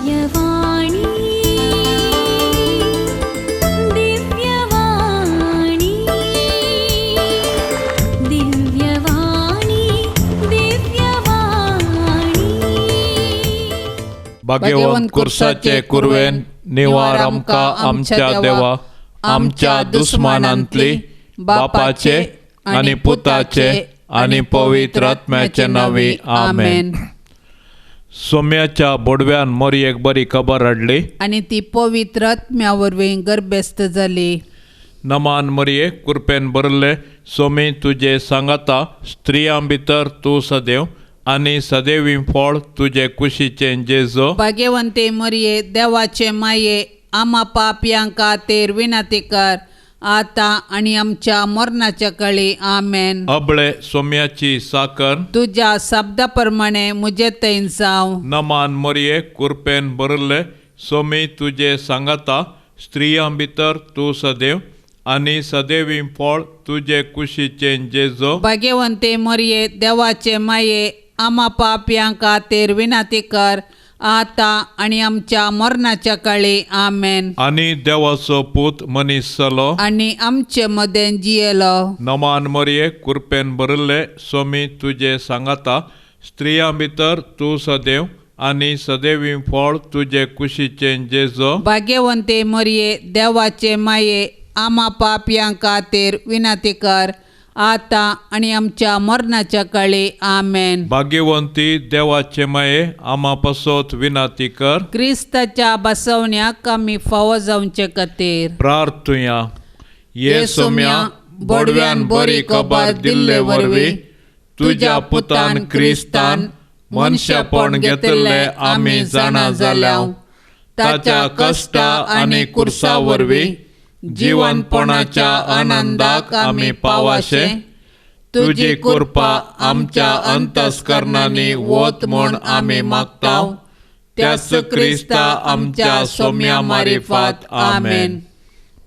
दिव्यवाणी दिव्यवाणी दिव्यवाणी दिव्यवाणी. भाग्यवंत कुर्साचे कुरवेन निवार आमकां आमच्या देवा आमच्या दुस्मानांतली बापाचे आनी पुताचे आनी पवित्र आत्म्याचे नांवी आमेन. सोम्याच्या बोडव्यान मोरयेक बरी खबर हाडली आनी ती पवित्र आत्म्या वरवीं गर्भस्थ जाली. नमान मोरये कुरपेन भरले सोमी तुजे सांगाता स्त्रियां भितर तूं सदैव आनी सदैवी फळ तुजे कुशीचें जेजो. भाग्यवंते मरये देवाचे माये आमा पापयां खातीर विनंती कर आतां आनी आमच्या मरणाच्या काळी आमेन. अबळे सोम्याची साकर तुज्या शब्दा प्रमाणे म्हजे थंय जावं. नमान मोरये कुरपेन भरले सोमी तुजे सांगाता स्त्रियां भितर तूं सदैव आनी सदैवी फळ तुजे कुशीचें जेजो. भाग्यवंते मरये देवाचे माये आमा पापयां खातीर विनंती कर आतां आनी आमच्या मरणाच्या काळी आमेन. आनी देवाचो पूत मनीस जालो आनी आमचे मदें जियेलो. नमान मोरये कुरपेन भरले सोमी तुजे सांगाता स्त्रियां भितर तूं सदैव आनी सदैवी फळ तुजे कुशीचें जेजो. भाग्यवंते मरये देवाचे माये आमा पापयां खातीर विनंती कर आतां आनी आमच्या मरणाच्या काळी आमेन. भाग्यवंती देवाचे माये आमा पासत विनंती कर. क्रिस्ताच्या बसवण्याक आमी फावो जावचे खातीर प्रार्थुया. ये सोम्या बोडव्यान बरी खबर दिल्ले वरवीं तुज्या पुतान क्रिस्तान मनशापण घेतिल्लें आमी जाणा जाल्या. ताच्या कश्टा आनी कुर्सा वरवीं जिवनपणाच्या आनंदाक आमी पावाशे. तुजी कृपा आमच्या अंतस्करणांनी वत म्हूण आमी मागता. त्याच क्रिस्ता आमच्या सोम्या मारिफात आमेन.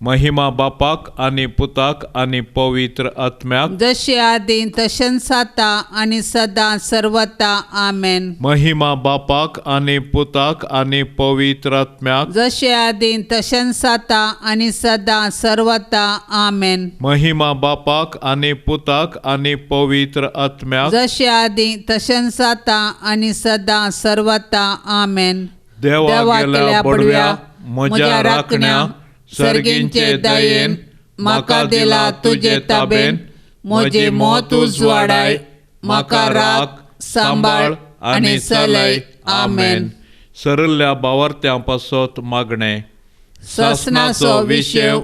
महिमा बापाक आनी पुताक आनी पवित्र आत्म्याक जशे आदी तशेंच आतां आनी सदां सर्वता आमेन. महिमा बापाक आनी पुताक आनी पवित्र आत्म्याक जशे आदी तशेंच आतां आनी सदां सर्वता आमेन. महिमा बापाक आनी पुताक आनी पवित्र आत्म्याक जशे आदी तशेंच आतां आनी सदां सर्वता आमेन. देवा गेल्या बडव्या म्हज्या राखण्या सर्गींचे दयेन म्हाका दिला तुजे ताबेन. म्हजी मौत उजवाडाय म्हाका राख सांबाळ आनी चलय आमेन. सरल्या बावर्त्यां पासत मागणें. ससनाचो विशेव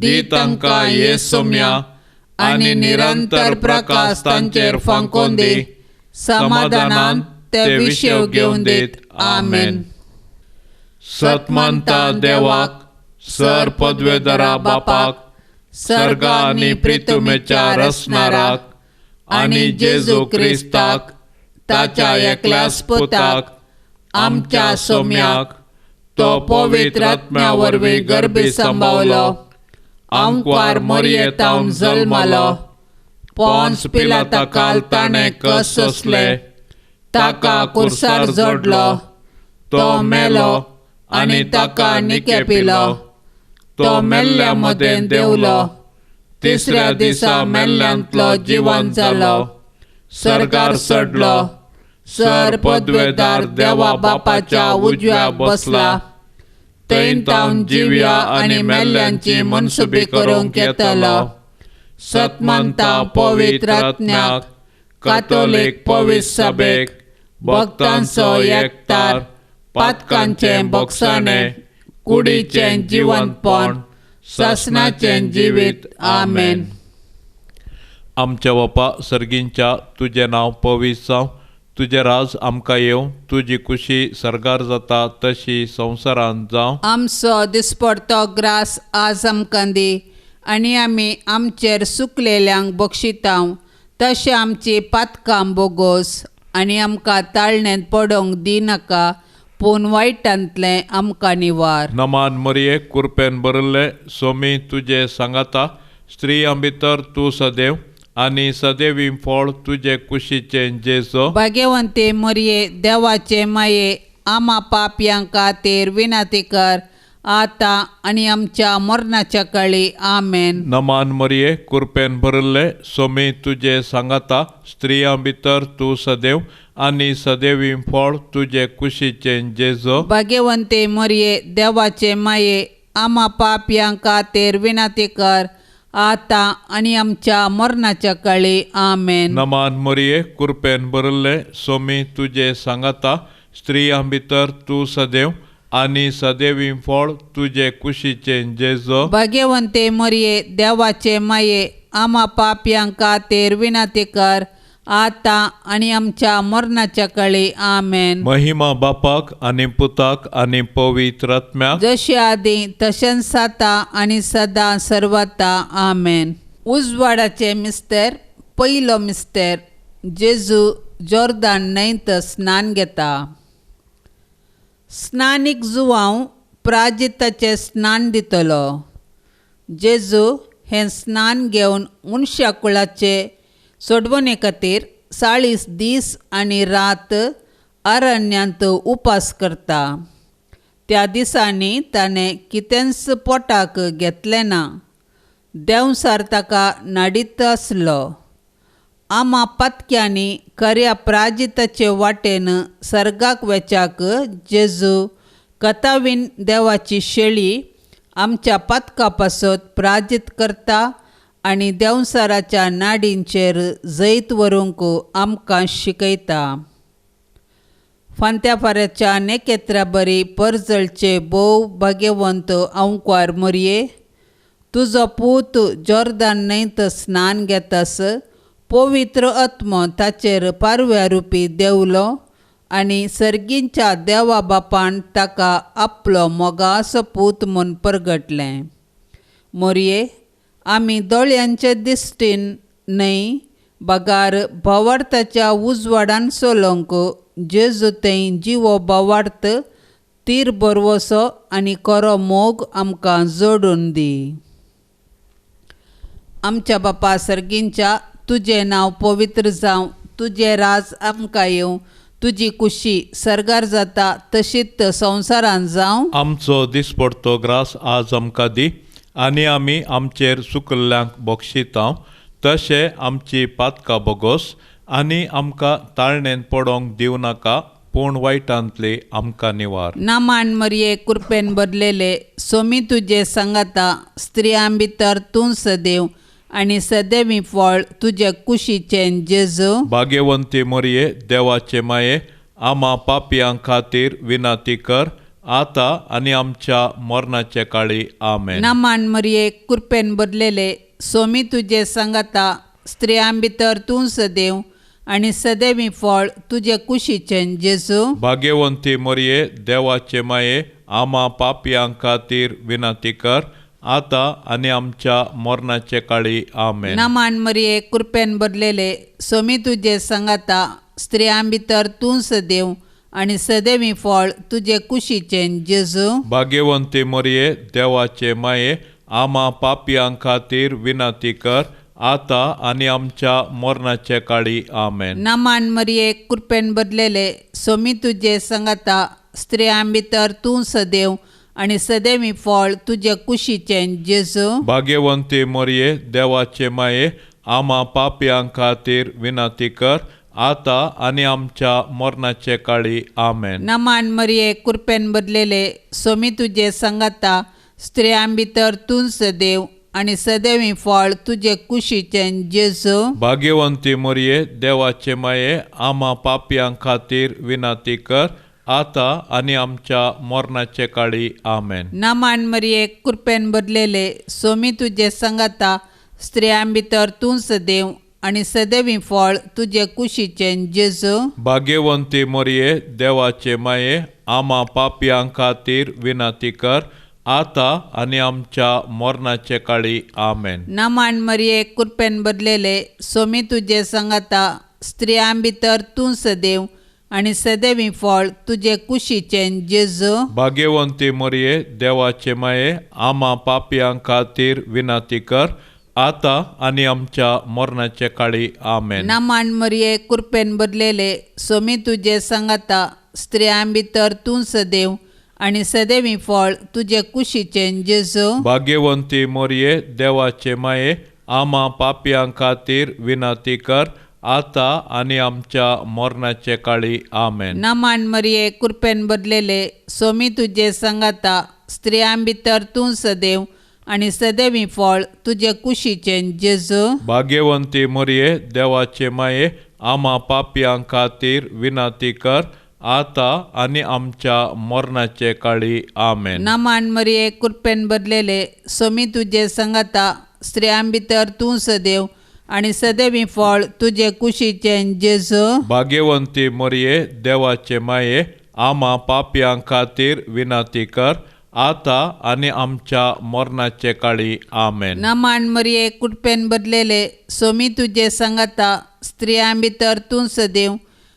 दी तांकां ये सोम्या आनी निरंतर प्रकाश तांचेर फांकोवन दी. समाधानान ते विशेव घेवन दीत आमेन. सतमानता देवाक सर पदवेदरा बापाक सर्गा आनी प्रितुमेच्या रसनाराक आनी जेजू क्रिस्ताक ताच्या एकल्याच पुताक आमच्या सोम्याक तो पवित्र आत्म्या वरवीं गर्भी सांबावलो आमक्वार मरयेतावन जल्मलो. पोन्स पिलाता काल ताणें कस सोंसले ताका कुर्सार जोडलो तो मेलो आनी ताका निकेपिलो. तो मेल्ल्या मदें देंवलो तिसऱ्या दिसा मेल्ल्यांतलो जिवन जालो सर्गार चडलो सर पदवेदार देवा बापाच्या उजव्याक बसला. थंय तावन जिव्या आनी मेल्ल्यांची मनसुबी करूंक येतलो. सतमानता पवित्र आत्म्याक कातोलीक पवित्र सभेक भक्तांचो एकतार पातकांचें बोगसाणें कुडीचें जिवनपण सासनाचें जिवीत आमेन. आमच्या बापा सर्गींच्या तुजें नांव पवित्र जावं तुजें राज आमकां येवं तुजी कुशी सर्गार जाता तशी संवसारांत जावं. आमचो दिसपडतो ग्रास आज आमकां दी आनी आमी आमचेर सुकलेल्यांक बक्षितांव तशें आमची पातकां बोगोस आनी आमकां ताळणेंत पडोवंक दिनाका पूण वायटांतलें आमकां निवार. नमान मरये कुरपेन भरिल्ले सोमी तुजे सांगाता स्त्रियां भितर तूं सदैव आनी सदैवी फळ तुजे कुशीचें जेजो. भाग्यवंते मरये देवाचे माये आमा पापयां खातीर विनंती कर आतां आनी आमच्या मरणाच्या काळी. आमेन. नमान मरिये, कृपेन भरिल्ले, सोमी तुजे सांगाता, स्त्रियां भितर तूं सदैव आनी सदैवी फळ तुजे कुशीचें जेजो. भाग्यवंते मरिये, देवाचे माये, आमा पापयां खातीर विनंती कर आतां आनी आमच्या मरणाच्या काळी. आमेन. नमान मरिये, कृपेन भरिल्ले, सोमी तुजे सांगाता, स्त्रियां भितर तूं सदैव आनी सदैवी फळ तुजे कुशीचें जेजो. भाग्यवंते मरिये, देवाचे माये, आमा पापयां खातीर विनंती कर आतां आनी आमच्या मरणाच्या काळी. आमेन. महिमा बापाक आनी पुताक आनी पवित्र आत्म्याक, जशी आदी तशेंच आतां आनी सदां सर्वता. आमेन. उजवाडाचे मिस्तेर. पयलो मिस्तेर. जेजू जोर्दान न्हंयत स्नान घेता. स्नानीक जुवांव प्राजिताचें स्नान दितलो. जेजू हें स्नान घेवन मनशा कुळाचे सोडवणे खातीर 40 दीस आनी रात अरण्यांत उपास करता. त्या दिसांनी ताणें कितेंच पोटाक घेतलें ना. देंवसार ताका नाडीत आसलो. आमा पातक्यांनी खऱ्या प्राजिताचे वाटेन सर्गाक वेच्याक जेजू कथावीन देवाची शेळी आमच्या पातका पासत प्राजीत करता आनी देंवसाराच्या नाडींचेर जैत व्हरूंक आमकां शिकयता. फांत्या फाऱ्याच्या नेकेत्रा बरी परजळचे भोव भाग्यवंत अंकवार मरये, तुजो पूत जोर्दान न्हंयत स्नान घेतास पवित्र आत्मो ताचेर पारव्या रुपी देंवलो आनी सर्गींच्या देवा बापान ताका आपलो मोगासो पूत म्हूण परगटलें. मोरये, आमी दोळ्यांचे दिश्टीन न्हय बगार भावार्थाच्या उजवाडान चलोवंक जेजू थंय जिवो भावार्थ तीर बरवसो आनी खरो मोग आमकां जोडून दी. आमच्या बापा सर्गींच्या, तुजें नांव पवित्र जावं, तुजें राज आमकां येवं, तुजी कुशी सर्गार जाता तशीच संवसारान जावं. आमचो दिसपडतो ग्रास आज आमकां दी आनी आमी आमचेर चुकल्ल्यांक बक्षिता तशें आमची पातकां बोगोस आनी आमकां ताळणेन पडोंक दिवं नाका, पूण वायटांतली आमकां निवार. नामान मरिये, कृपेन भरलेले, सोमी तुजे सांगाता, स्त्रियां भितर तूं सदैव आनी सदैवी फळ तुजे कुशीचें जेजू. भाग्यवंती मरिये, देवाचे माये, आमा पापयां खातीर विनंती कर आतां आनी आमच्या मरणाचे काळी. आमेन. नामान मरिये, कृपेन भरलेले, सोमी तुजे सांगाता, स्त्रियां भितर तूं सदैव आनी सदैवी फळ तुजे कुशीचें जेजू. भाग्यवंती मरिये, देवाचे माये, आमा पापयां खातीर विनंती कर आतां आनी आमच्या मरणाचे काळी. आमेन. नामान मरिये, कृपेन भरलेले, सोमी तुजे सांगाता, स्त्रियां भितर तूं सदैव आनी सदैवी फळ तुजे कुशीचें जेजू. भाग्यवंती मरिये, देवाचे माये, आमा पापयां खातीर विनंती कर आतां आनी आमच्या मरणाचे काळी. आमेन. नामान मरिये, कृपेन भरलेले, सोमी तुजे सांगाता, स्त्रियां भितर तूं सदैव आनी सदैवी फळ तुजे कुशीचें जेजू. भाग्यवंती मरिये, देवाचे माये, आमा पापयां खातीर विनंती कर आतां आनी आमच्या मरणाचे काळी. आमेन. नामान मरिये, कृपेन भरलेले, सोमी तुजे सांगाता, स्त्रियां भितर तूं सदैव आनी सदैवी फळ तुजे कुशीचें जेजू. भाग्यवंती मरिये, देवाचे माये, आमा पापयां खातीर विनंती कर आतां आनी आमच्या मरणाचे काळी. आमेन. नामान मरिये, कृपेन भरलेले, सोमी तुजे सांगाता, स्त्रियां भितर तूं सदैव आनी सदैवी फळ तुजे कुशीचें जेजू. भाग्यवंती मरिये, देवाचे माये, आमा पापयां खातीर विनंती कर आतां आनी आमच्या मरणाचे काळी. आमेन. नामान मरिये, कृपेन भरलेले, सोमी तुजे सांगाता, स्त्रियां भितर तूं सदैव आनी सदैवी फळ तुजे कुशीचें जेजू. भाग्यवंती मरिये, देवाचे माये, आमा पापयां खातीर विनंती कर आतां आनी आमच्या मरणाचे काळी. आमेन. नामान मरिये, कृपेन भरलेले, सोमी तुजे सांगाता, स्त्रियां भितर तूं सदैव आनी सदैवी फळ तुजे कुशीचें जेजू. भाग्यवंती मोरये देवाचे माये, आमा पापयां खातीर विनंती कर आतां आनी आमच्या मरणाचे काळी. आमेन. नमान मरिये, कृपेन भरलेले, सोमी तुजे सांगाता, स्त्रियां भितर तूं सदैव आनी सदैवी फळ तुजे कुशीचें जेजू. भाग्यवंती मरिये देवाचे माये, आमा पापयां खातीर विनंती कर आतां आनी आमच्या मरणाचे काळी. आमेन. नमान मरिये, कृपेन भरलेले, सोमी तुजे सांगाता, स्त्रियां भितर तूं सदैव आनी सदैवी फळ तुजे कुशीचें जेजू. भाग्यवंती मरिये देवाचे माये, आमा पापयां खातीर विनंती कर आतां आनी आमच्या मरणाचे काळी. आमेन. नमान मरिये, कृपेन भरलेले, सोमी तुजे सांगाता, स्त्रियां भितर तूं सदैव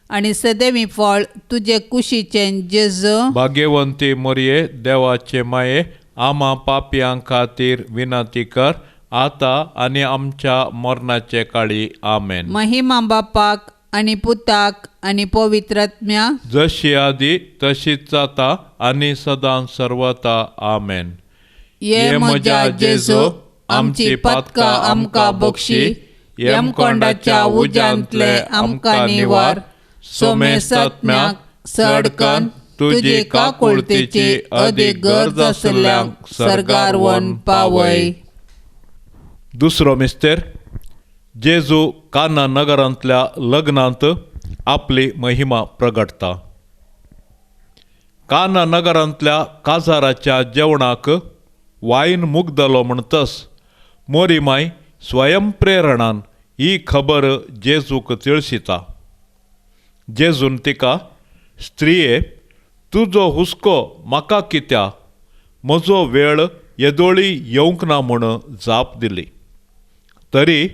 आनी सदैवी फळ तुजे कुशीचें जेजू. भाग्यवंती मरिये देवाचे माये, आमा पापयां खातीर विनंती कर आतां आनी आमच्या मरणाचे काळी. आमेन. महिमा बापाक आनी पुताक आनी पवित्र आत्म्या, जशी आदी तशीच जाता आनी सदां सर्वता. आमेन. ये म्हज्या जेजू, आमची पातकां आमकां बक्षी, यमकोंडाच्या उज्यांतले आमकां निवार, सोमेसात्म्याक सडकन तुजी काकुळतीची अदीक गरज आशिल्ल्यांक सर्गार व्हरून पावय. दुसरो मिस्तेर, जेजू काना नगरांतल्या लग्नांत आपली महिमा प्रगटता. काना नगरांतल्या काजाराच्या जेवणाक वायन मुगदलो म्हणतस मोरीमाय स्वयंप्रेरणान ही खबर जेजूक तिळशिता. जेजून तिका, स्त्रिये तुजो हुस्को म्हाका कित्या, म्हजो वेळ येदोळी येवंक ना म्हूण जाप दिली. तरी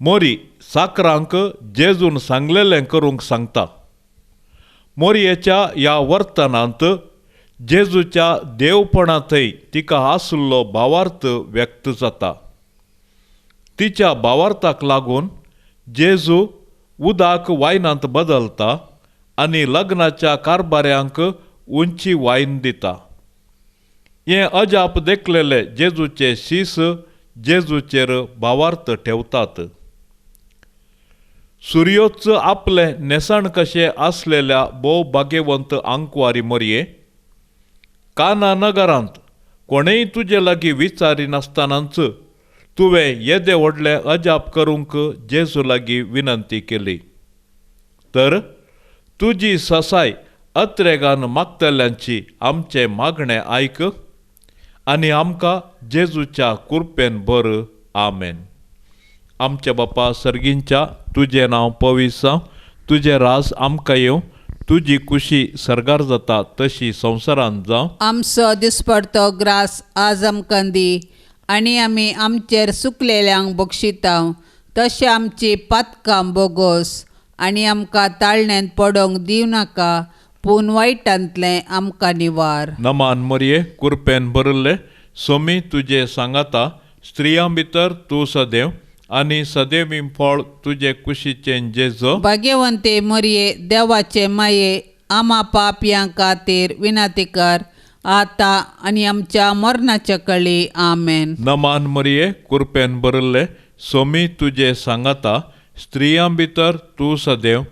मोरी साकरांक जेजून सांगलेलें करूंक सांगता. मोरयेच्या ह्या वर्तनांत जेजूच्या देवपणांतय तिका आशिल्लो भावार्थ व्यक्त जाता. तिच्या भावार्थाक लागून जेजू उदक वायनांत बदलता आनी लग्नाच्या कारभाऱ्यांक उंची वायन दिता. हें अजाप देखलेले जेजूचे शीस जेजूचेर भावार्थ ठेवतात. सुर्योच आपलें न्हेसण कशें आसलेल्या भोव भाग्यवंत आंकवारी मोरये, काना नगरांत कोणेय तुजे लागीं विचारिनासतनाच तुवें येदे व्हडलें अजाप करूंक जेजू लागीं विनंती केली, तर तुजी ससाय अत्रेगान मागतल्यांची आमचें मागणें आयक आनी आमकां जेजूच्या कृपेन भर. आमेन. आमच्या बापा सर्गींच्या, तुजें नांव पवित्र जावं, तुजें राज आमकां येवं, तुजी कुशी सर्गार जाता तशी संवसारांत जावं. आमचो दिसपडतो ग्रास आज आमकां दी आनी आमी आमचेर सुकलेल्यांक बक्षिता तशें आमची पातकां बोगोस आनी आमकां ताळण्यांत पडोंक दिवं नाका, पूण वायटांतलें आमकां निवार. नमान मरिये, कृपेन भरिल्ले, सोमी तुजे सांगाता, स्त्रियां भितर तूं सदैव आनी सदैवी फळ तुजे कुशीचें जेजू. भाग्यवंते मरिये देवाचे माये, आमा पापयां खातीर विनंती कर आतां आनी आमच्या मरणाच्या कळी. आमेन. नमान मरिये, कृपेन भरिल्ले, सोमी तुजे सांगाता, स्त्रियां भितर तूं सदैव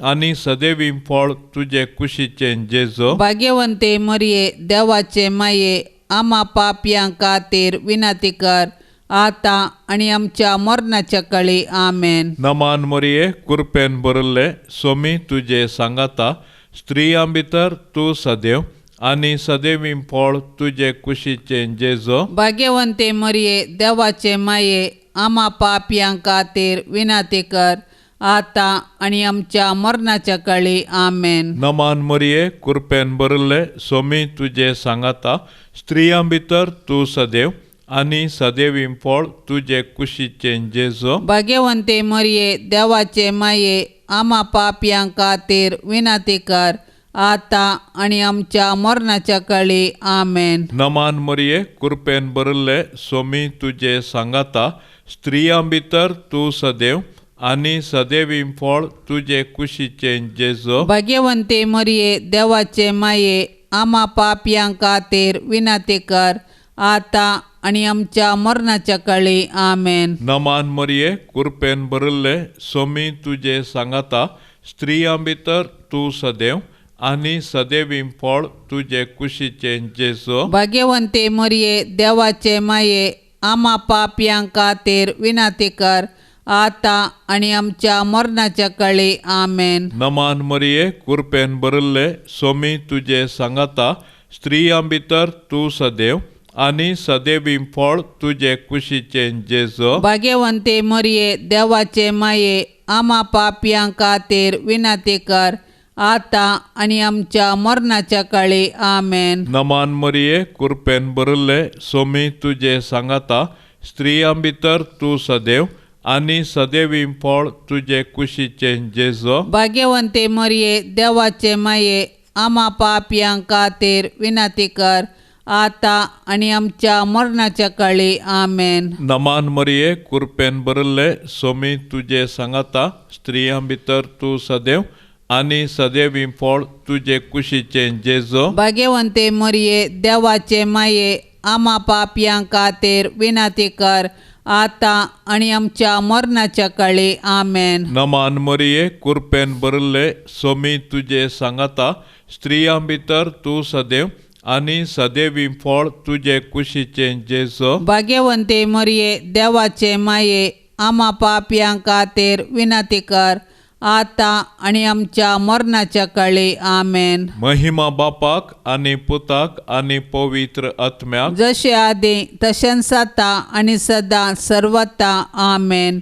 आनी सदैवी फळ तुजे कुशीचें जेजू. भाग्यवंते मरिये देवाचे माये, आमा पापयां खातीर विनंती कर आतां आनी आमच्या मरणाच्या कळी. आमेन. नमान मरिये, कृपेन भरिल्ले, सोमी तुजे सांगाता, स्त्रियां भितर तूं सदैव आनी सदैवी फळ तुजे कुशीचें जेजू. भाग्यवंते मरिये देवाचे माये, आमा पापयां खातीर विनंती कर आतां आनी आमच्या मरणाच्या कळी. आमेन. नमान मरिये, कृपेन भरिल्ले, सोमी तुजे सांगाता, स्त्रियां भितर तूं सदैव आनी सदैवी फळ तुजे कुशीचें जेजू. भाग्यवंते मरिये देवाचे माये, आमा पापयां खातीर विनंती कर आतां आनी आमच्या मरणाच्या कळी. आमेन. नमान मरिये, कृपेन भरिल्ले, सोमी तुजे सांगाता, स्त्रियां भितर तूं सदैव आनी सदैवी फळ तुजे कुशीचें जेजू. भाग्यवंते मरिये देवाचे माये आमा पापयां खातीर विनंती कर आतां आनी आमच्या मरणाच्या काळी. आमेन. नमान मरिये कृपेन भरिल्ले सोमी तुजे सांगाता, स्त्रियां भितर तूं सदैव आनी सदैवी फळ तुजे कुशीचें जेजू. भाग्यवंते मरिये देवाचे माये आमा पापयां खातीर विनंती कर आतां आनी आमच्या मरणाच्या काळी. आमेन. नमान मरिये कृपेन भरिल्ले सोमी तुजे सांगाता, स्त्रियां भितर तूं सदैव आनी सदैवी फळ तुजे कुशीचें जेजू. भाग्यवंते मरिये देवाचे माये आमा पापयां खातीर विनंती कर आतां आनी आमच्या मरणाच्या काळी. आमेन. नमान मरिये कृपेन भरिल्ले सोमी तुजे सांगाता, स्त्रियां भितर तूं सदैव आनी सदैवी फळ तुजे कुशीचें जेजू. भाग्यवंते मरिये देवाचे माये आमा पापयां खातीर विनंती कर आतां आनी आमच्या मरणाच्या काळी. आमेन. नमान मरिये कृपेन भरिल्ले सोमी तुजे सांगाता, स्त्रियां भितर तूं सदैव आनी सदैवी फळ तुजे कुशीचें जेजू. भाग्यवंते मरिये देवाचे माये आमा पापयां खातीर विनंती कर आतां आनी आमच्या मरणाच्या काळी. आमेन. नमान मरिये कृपेन भरिल्ले सोमी तुजे सांगाता, स्त्रियां भितर तूं सदैव आनी सदैवी फळ तुजे कुशीचें जेजू. भाग्यवंते मरिये देवाचे माये आमा पापयां खातीर विनंती कर आतां आनी आमच्या मरणाच्या काळी. आमेन. महिमा बापाक आनी पुताक आनी पवित्र आत्म्याक, जशे आदी तशेंच आतां आनी सदां सर्वता. आमेन.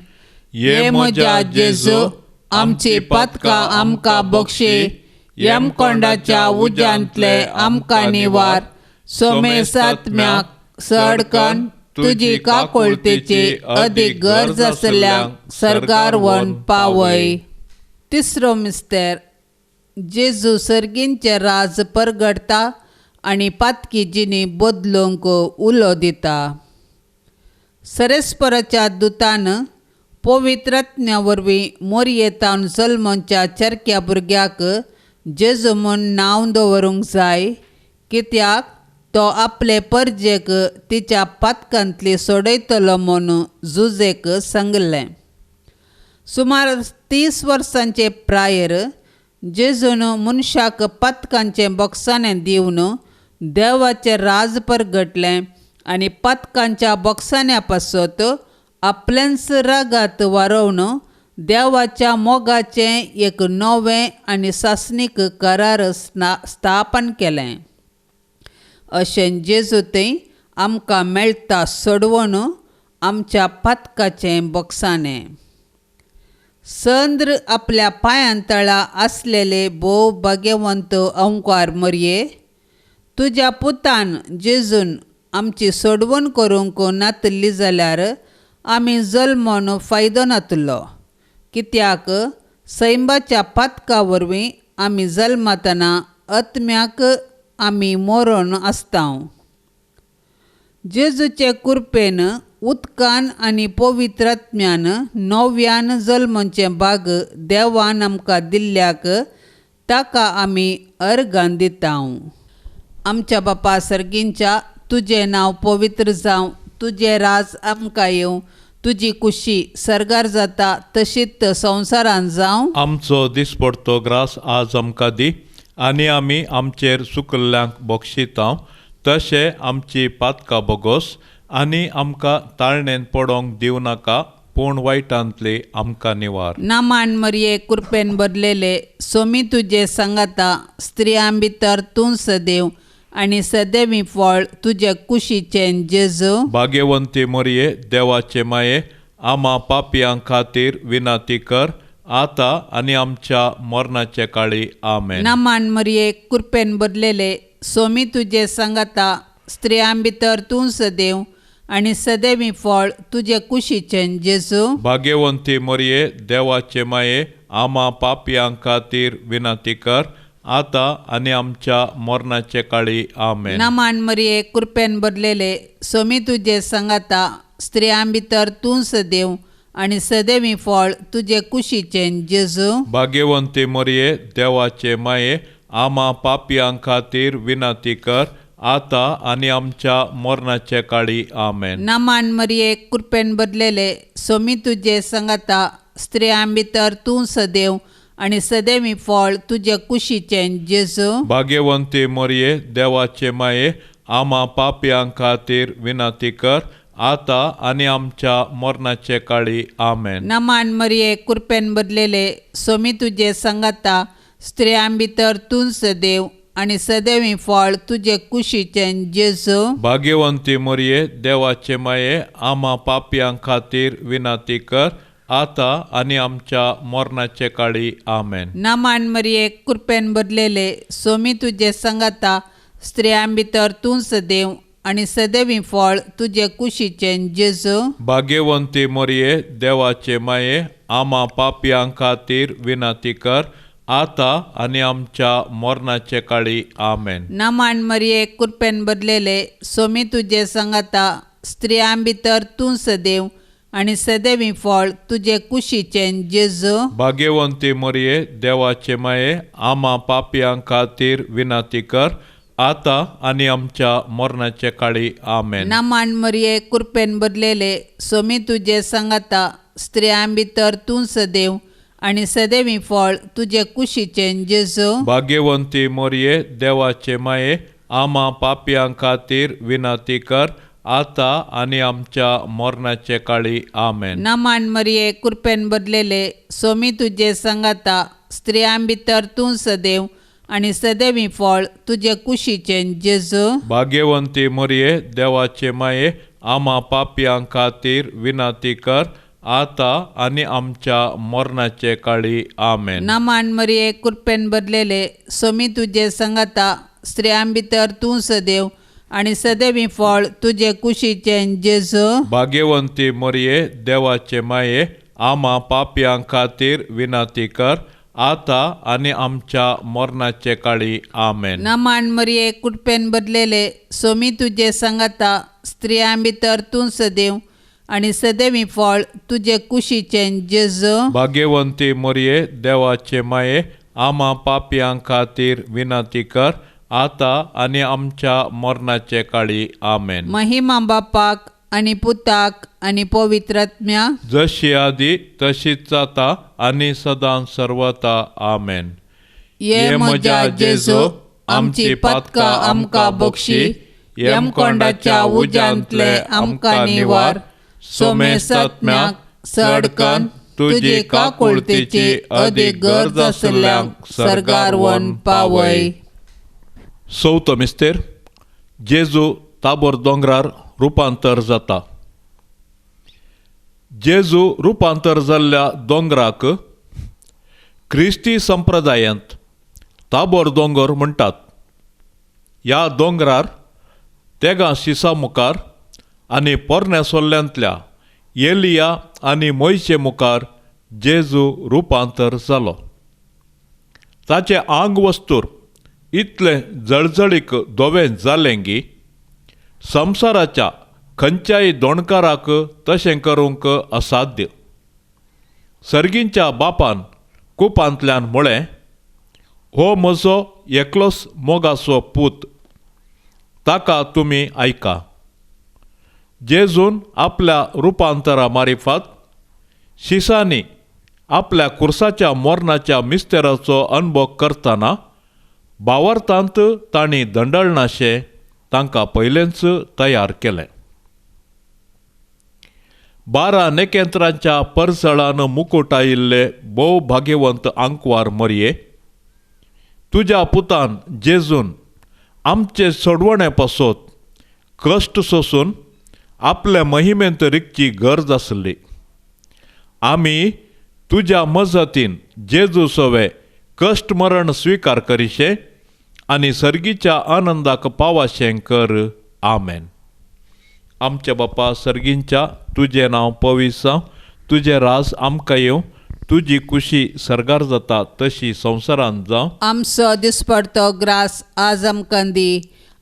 ये म्हज्या जेजू, आमची पातकां आमकां बक्षी, यमकोंडाच्या उज्यांतले आमकां निवार, सोमेसात्म्याक सडकन तुजी काकुळतेची अदीक गरज आसल्ल्यांक सर्गार व्हरून पावय. तिसरो मिस्तेर, जेजू सर्गींचें राज परगडटा आनी पातकी जिणी बदलूंक उलो दिता. सरेस्पराच्या दुतान पवित्रज्ञा वरवीं मोरयेतावन जल्मच्या चरक्या भुरग्याक जेजू म्हूण नांव दवरूंक जाय, कित्याक तो आपले परजेक तिच्या पातकांतली सोडयतलो म्हूण जुजेक सांगलें. सुमार 30 वर्सांचे प्रायर जेजून मनशाक पातकांचें बोगसाणें दिवन देवाचें राज परगटलें आनी पातकांच्या बोगसाण्या पासत आपलेंच रागात वारोवन देवाच्या मोगाचें एक नवें आनी सासणीक करार स्थापन केलें. अशें जेजू थंय आमकां मेळटा सोडवून आमच्या पातकाचें बोगसाणें. संद्र आपल्या पांयां तळा आसलेले भोव भाग्यवंत अंकार मरये, तुज्या पुतान जेजून आमची सोडवण करूंक नातली जाल्यार आमी जल्मोन फायदो नातलो, कित्याक सैंबाच्या पातका वरवीं आमी जल्मतना आत्म्याक आमी मरण आसता. जेजूचे कृपेन उदकान आनी पवित्रात्म्यान नव्यान जल्मचें भाग देवान आमकां दिल्ल्याक ताका आमी अर्गां दिता. आमच्या बापा सर्गींच्या, तुजें नांव पवित्र जावं, तुजें राज आमकां येवं, तुजी कुशी सर्गार जाता तशीच संवसारान जावं. आमचो दिसपडतो ग्रास आज आमकां दी आनी आमी आमचेर चुकल्ल्यांक बक्षिता तशें आमची पातकां बोगोस आनी आमकां ताळणेन पडोंक दिवं नाका, पूण वायटांतली आमकां निवार. नामान मरये कृपेन भरलेले सोमी तुजे सांगाता, स्त्रियां भितर तूं सदैव आनी सदैवी फळ तुजे कुशीचें जेजू. भाग्यवंती मरये देवाचे माये, आमा पापयां खातीर विनंती कर आतां आनी आमच्या मरणाचे काळी. आमेन. नामान मरये कृपेन भरलेले सोमी तुजे सांगाता, स्त्रियां भितर तूं सदैव आनी सदैवी फळ तुजे कुशीचें जेजू. भाग्यवंती मरये देवाचे माये, आमा पापयां खातीर विनंती कर आतां आनी आमच्या मरणाचे काळी. आमेन. नामान मरये कृपेन भरलेले सोमी तुजे सांगाता, स्त्रियां भितर तूं सदैव आनी सदैवी फळ तुजे कुशीचें जेजू. भाग्यवंती मरिये, देवाचे माये, आमा पापयां खातीर विनंती कर, आता आनी आमच्या मरणाचे काळी. आमेन. नमान मरिये, कृपेन भरलेले, सोमी तुजे संगाता, स्त्रियां भितर तूं सदैव आनी सदैवी फळ तुजे कुशीचें जेजू. भाग्यवंती मरिये, देवाचे माये, आमा पापयां खातीर विनंती कर, आता आनी आमच्या मरणाचे काळी. आमेन. नमान मरिये, कृपेन भरलेले, सोमी तुजे संगाता, स्त्रियां भितर तूं सदैव आनी सदैवी फळ तुजे कुशीचें जेजू. भाग्यवंती मरिये, देवाचे माये, आमा पापयां खातीर विनंती कर, आता आनी आमच्या मरणाचे काळी. आमेन. नमान मरिये, कृपेन भरलेले, सोमी तुजे संगाता, स्त्रियां भितर तूं सदैव आनी सदैवी फळ तुजे कुशीचें जेजू. भाग्यवंती मरिये, देवाचे माये, आमा पापयां खातीर विनंती कर, आता आनी आमच्या मरणाचे काळी. आमेन. नमान मरिये, कृपेन भरलेले, सोमी तुजे संगाता, स्त्रियां भितर तूं सदैव आनी सदैवी फळ तुजे कुशीचें जेजू. भाग्यवंती मरिये, देवाचे माये, आमा पापयां खातीर विनंती कर, आता आनी आमच्या मरणाचे काळी. आमेन. नमान मरिये, कृपेन भरलेले, सोमी तुजे संगाता, स्त्रियां भितर तूं सदैव आनी सदैवी फळ तुजे कुशीचें जेजू. भाग्यवंती मरिये, देवाचे माये, आमा पापयां खातीर विनंती कर, आता आनी आमच्या मरणाचे काळी. आमेन. नमान मरिये, कृपेन भरलेले, सोमी तुजे संगाता, स्त्रियां भितर तूं सदैव आनी सदैवी फळ तुजे कुशीचें जेजू. भाग्यवंती मरिये, देवाचे माये, आमा पापयां खातीर विनंती कर, आता आनी आमच्या मरणाचे काळी. आमेन. नमान मरिये, कृपेन भरलेले, सोमी तुजे संगाता, स्त्रियां भितर तूं सदैव आनी सदैवी फळ तुजे कुशीचें जेजू. भाग्यवंती मरिये, देवाचे माये, आमा पापयां खातीर विनंती कर, आता आनी आमच्या मरणाचे काळी. आमेन. नमान मरिये, कृपेन भरलेले, सोमी तुजे संगाता, स्त्रियां भितर तूं सदैव आनी सदैवी फळ तुजे कुशीचें जेजू. भाग्यवंती मरिये, देवाचे माये, आमा पापयां खातीर विनंती कर, आता आनी आमच्या मरणाचे काळी. आमेन. महिमा बापाक आनी पुताक आनी पवित्र आत्म्या, जशी आदी तशीच जाता आनी सदां सर्वता. आमेन. ये म्हज्या जेजू, आमची पातकां आमकां बक्षी, यमकोंडाच्या उज्यांतले आमकां निवार, सोमेसात्म्याक सडकन तुजी काकुळतेची अदीक गरज आशिल्ल्यांक सर्गार व्हरून पावय. चवथो मिस्तेर, जेजू ताबोर दोंगरार रुपांतर जाता. जेजू रुपांतर जाल्ल्या दोंगराक क्रिस्ती संप्रदायांत ताबोर दोंगर म्हणटात. ह्या दोंगरार तेगां शिसा मुखार आनी पोरण्या सोल्ल्यांतल्या एलिया आनी मोयशे मुखार जेजू रुपांतर जालो. ताचें आंग वस्तूर इतलें जळजळीक धवें जालें की संवसाराच्या खंयच्याय दोणकाराक तशें करूंक असाध्य. सर्गींच्या बापान कुपांतल्यान म्हळें, हो म्हजो एकलोच मोगाचो पूत, ताका तुमी आयका. जेजून आपल्या रुपांतरा मारिफात शिसांनी आपल्या कुर्साच्या मरणाच्या मिस्तेराचो अनुभव करतना भावार्थांत तांणी दंडळनाशें तांकां पयलेंच तयार केलें. 12 नेकेंत्रांच्या परसळान मुकुटायिल्ले भोव भाग्यवंत आंकवार मरये, तुज्या पुतान जेजून आमचे सोडवणे पासत कश्ट सोसून आपले महिमेंत रिगची गरज आसली. आमी तुज्या मजतीन जेजू सवे कश्ट मरण स्विकार करिशें आनी सर्गीच्या आनंदाक पावाशें कर. आमेन. आमच्या बापा सर्गींच्या, तुजें नांव पवित्र जावं, तुजें राज आमकां येवं, तुजी कुशी सर्गार जाता तशी संवसारांत जावं. आमचो दिसपडतो ग्रास आज आमकां दी,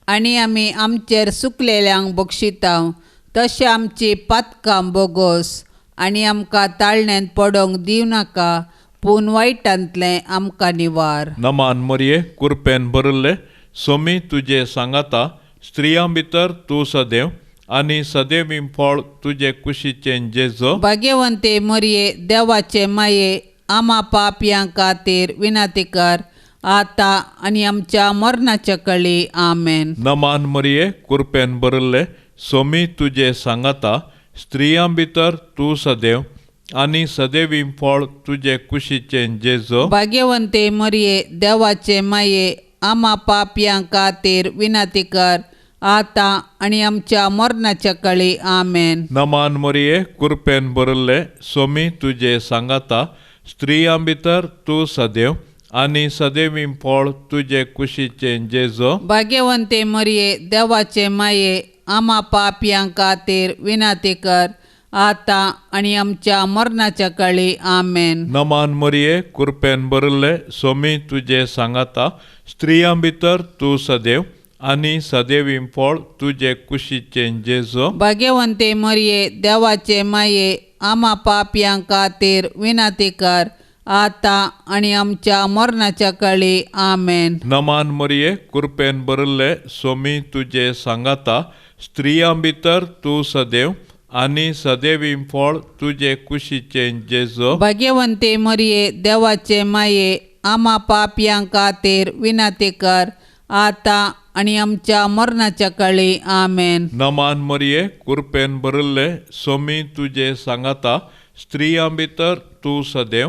आनी आमी आमचेर सुकलेल्यांक बक्षितांव, तशें आमची पातकां बोगोस, आनी आमकां ताळण्यांत पडोंक दिवं नाका, पूण वायटांतलें आमकां निवार. नमान मरिये, कुरपेन भरिल्ले, सोमी तुजे सांगाता, स्त्रियां भितर तूं सदैव आनी सदैवी फळ तुजे कुशीचें जेजो. भाग्यवंते मरिये, देवाचे माये, आमा पापयां खातीर विनंती कर, आतां आनी आमच्या मरणाच्या कळी. आमेन. नमान मरिये, कुरपेन भरिल्ले, सोमी तुजे सांगाता, स्त्रियां भितर तूं सदैव आनी सदैवी फळ तुजे कुशीचें जेजो. भाग्यवंते मरिये, देवाचे माये, आमा पापयां खातीर विनंती कर, आतां आनी आमच्या मरणाच्या कळी. आमेन. नमान मरिये, कुरपेन भरिल्ले, सोमी तुजे सांगाता, स्त्रियां भितर तूं सदैव आनी सदैवी फळ तुजे कुशीचें जेजो. भाग्यवंते मरिये, देवाचे माये, आमा पापयां खातीर विनंती कर, आतां आनी आमच्या मरणाच्या कळी. आमेन. नमान मरिये, कुरपेन भरिल्ले, सोमी तुजे सांगाता, स्त्रियां भितर तूं सदैव आनी सदैवी फळ तुजे कुशीचें जेजो. भाग्यवंते मरिये, देवाचे माये, आमा पापयां खातीर विनंती कर, आतां आनी आमच्या मरणाच्या कळी. आमेन. नमान मरिये, कुरपेन भरिल्ले, सोमी तुजे सांगाता, स्त्रियां भितर तूं सदैव आनी सदैवी फळ तुजे कुशीचें जेजो. भाग्यवंते मरिये, देवाचे माये, आमा पापयां खातीर विनंती कर, आतां आनी आमच्या मरणाच्या कळी. आमेन. नमान मरिये, कुरपेन भरिल्ले, सोमी तुजे सांगाता, स्त्रियां भितर तूं सदैव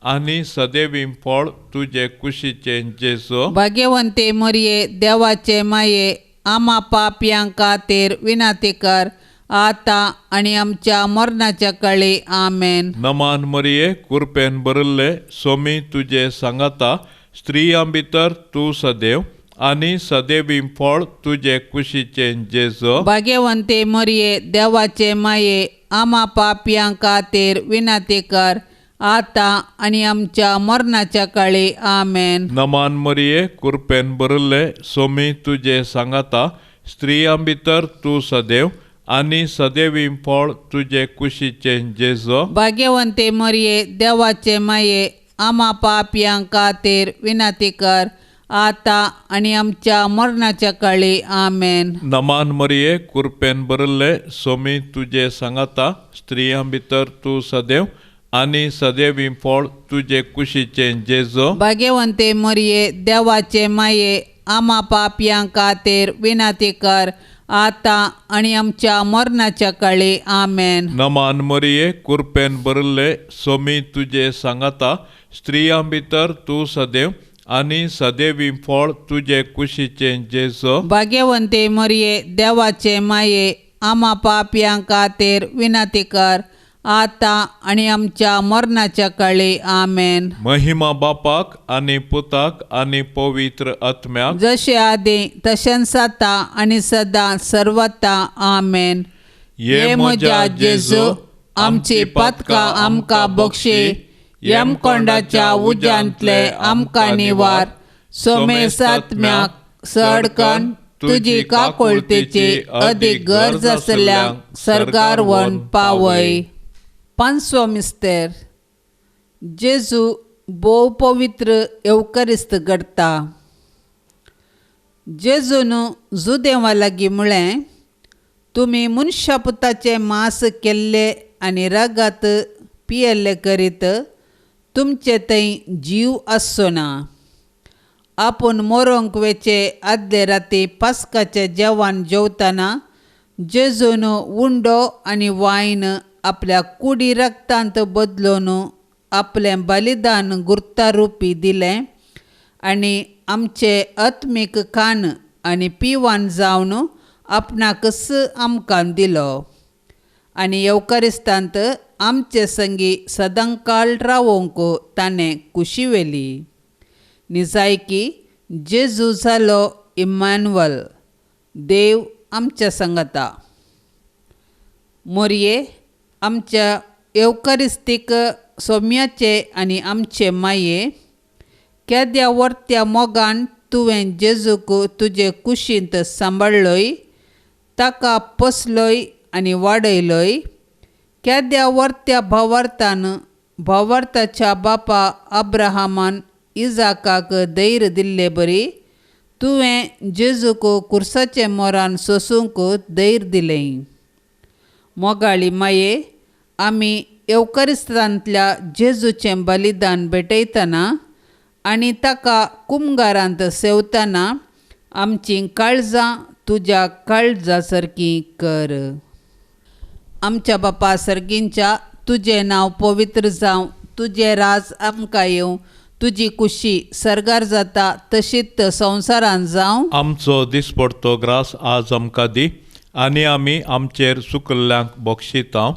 आनी सदैवी फळ तुजे कुशीचें जेजो. भाग्यवंते मरिये, देवाचे माये, आमा पापयां खातीर विनंती कर, आतां आनी आमच्या मरणाच्या कळी. आमेन. नमान मरिये, कुरपेन भरिल्ले, सोमी तुजे सांगाता, स्त्रियां भितर तूं सदैव आनी सदैवी फळ तुजे कुशीचें जेजो. भाग्यवंते मरिये, देवाचे माये, आमा पापयां खातीर विनंती कर, आतां आनी आमच्या मरणाच्या कळी. आमेन. नमान मरिये, कुरपेन भरिल्ले, सोमी तुजे सांगाता, स्त्रियां भितर तूं सदैव आनी सदैवी फळ तुजे कुशीचें जेजो. भाग्यवंते मरिये, देवाचे माये, आमा पापयां खातीर विनंती कर, आतां आनी आमच्या मरणाच्या कळी. आमेन. नमान मरिये, कुरपेन भरिल्ले, सोमी तुजे सांगाता, स्त्रियां भितर तूं सदैव आनी सदैवी फळ तुजे कुशीचें जेजो. भाग्यवंते मरिये, देवाचे माये, आमा पापयां खातीर विनंती कर, आतां आनी आमच्या मरणाच्या कळी. आमेन. नमान मरिये, कुरपेन भरिल्ले, सोमी तुजे सांगाता, स्त्रियां भितर तूं सदैव आनी सदैवी फळ तुजे कुशीचें जेजो. भाग्यवंते मरिये, देवाचे माये, आमा पापयां खातीर विनंती कर, आतां आनी आमच्या मरणाच्या कळी. आमेन. महिमा बापाक आनी पुताक आनी पवित्र आत्म्याक, जशे आदी तशेंच आतां आनी सदां सर्वता. आमेन. ये म्हज्या जेजू, आमची पातकां आमकां बक्षी, यमकोंडाच्या उज्यांतले आमकां निवार, सोमेसात्म्याक सडकन तुजी काकुळतेची अदीक गरज आसल्यांक सर्गार व्हरून पावय. पांचवो मिस्तेर. जेजू भोव पवित्र येवकरिस्त घडटा. जेजून जुदेवा लागीं म्हळें, तुमी मनशा पुताचें मांस केल्ले आनी रगात पियेल्ले करीत तुमचे थंय जीव आसचो ना. आपूण मरोंक वेचे आदले राती पास्काचें जेवण जेवतना जेजून उंडो आनी वायन आपल्या कुडी रक्तांत बदलून आपलें बलिदान गुर्तारुपी दिलें आनी आमचे आत्मीक खाण आनी पिवान जावन आपणाकच आमकां दिलो आनी येवकारिस्तांत आमचे संगी सदांकाळ रावोंक ताणें कुशी व्हेली. निजायकी जेजू जालो इम्मानुअल, देव आमच्या संगता. मोरये आमच्या येवकारिस्तीक सोम्याचे आनी आमचे माये, केद्या वर्त्या मोगान तुवें जेजूक तुजे कुशींत सांबाळ्ळोय, ताका पोसलोय आनी वाडयलोय. केद्या वर्त्या भावार्थान भावार्थाच्या बापा अब्राहमान इजाकाक धैर्य दिल्ले बरी तुवें जेजूक कुर्साचे मोरान सोसूंक धैर्य दिलें. मोगाळी माये, आमी येवकरिस्तांतल्या जेजूचें बलिदान भेटयतना आनी ताका कुमगारांत सेवतना आमचीं काळजां तुज्या काळजा सारकीं कर. आमच्या बापा सर्गींच्या, तुजें नांव पवित्र जावं, तुजें राज आमकां येवं, तुजी कुशी सर्गार जाता तशीच संवसारांत जावं. आमचो दिसपडतो ग्रास आज आमकां दी आनी आमी आमचेर चुकल्ल्यांक बक्षितांव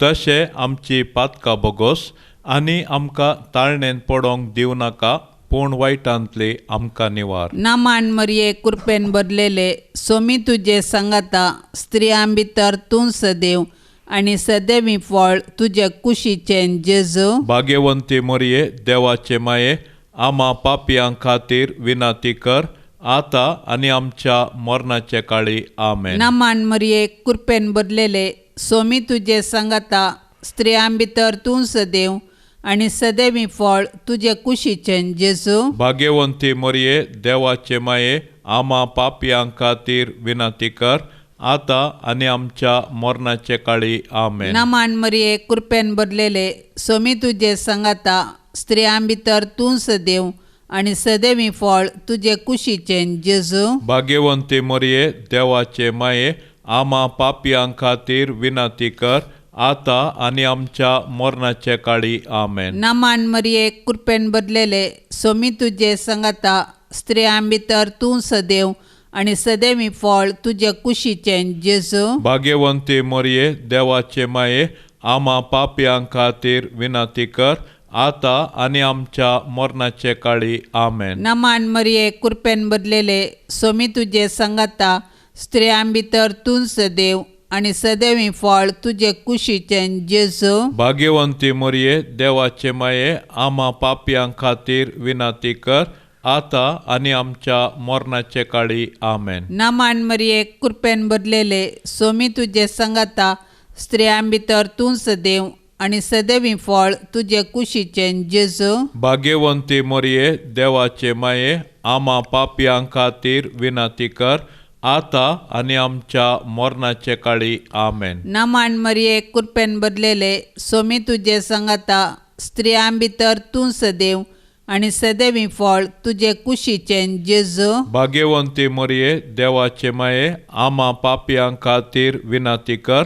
तशें आमची पातकां बोगोस आनी आमकां ताळणेन पडोंक दिवं नाका, पूण वायटांतली आमकां निवार. नामान मरिये, कृपेन भरलेले, सोमी तुजे सांगाता, स्त्रियां भितर तूं सदैव आनी सदैवी फळ तुजे कुशीचें जेजू. भाग्यवंती मरिये, देवाचे माये, आमा पापयां खातीर विनंती कर आतां आनी आमच्या मरणाचे काळी. आमेन. नामान मरिये, कृपेन भरलेले, सोमी तुजे सांगाता, स्त्रियां भितर तूं सदैव आनी सदैवी फळ तुजे कुशीचें जेजू. भाग्यवंती मरिये, देवाचे माये, आमा पापयां खातीर विनंती कर आतां आनी आमच्या मरणाचे काळी. आमेन. नामान मरिये, कृपेन भरलेले, सोमी तुजे सांगाता, स्त्रियां भितर तूं सदैव आनी सदैवी फळ तुजे कुशीचें जेजू. भाग्यवंती मरिये, देवाचे माये, आमा पापयां खातीर विनंती कर आतां आनी आमच्या मरणाचे काळी. आमेन. नामान मरिये, कृपेन भरलेले, सोमी तुजे सांगाता, स्त्रियां भितर तूं सदैव आनी सदैवी फळ तुजे कुशीचें जेजू. भाग्यवंती मरिये, देवाचे माये, आमा पापयां खातीर विनंती कर आतां आनी आमच्या मरणाचे काळी. आमेन. नामान मरिये, कृपेन भरलेले, सोमी तुजे सांगाता, स्त्रियां भितर तूं सदैव आनी सदैवी फळ तुजे कुशीचें जेजू. भाग्यवंती मरिये, देवाचे माये, आमा पापयां खातीर विनंती कर आतां आनी आमच्या मरणाचे काळी. आमेन. नामान मरिये, कृपेन भरलेले, सोमी तुजे सांगाता, स्त्रियां भितर तूं सदैव आनी सदैवी फळ तुजे कुशीचें जेजू. भाग्यवंती मरिये, देवाचे माये, आमा पापयां खातीर विनंती कर आतां आनी आमच्या मरणाचे काळी. आमेन. नामान मरिये, कृपेन भरलेले, सोमी तुजे सांगाता, स्त्रियां भितर तूं सदैव आनी सदैवी फळ तुजे कुशीचें जेजू. भाग्यवंती मरिये, देवाचे माये, आमा पापयां खातीर विनंती कर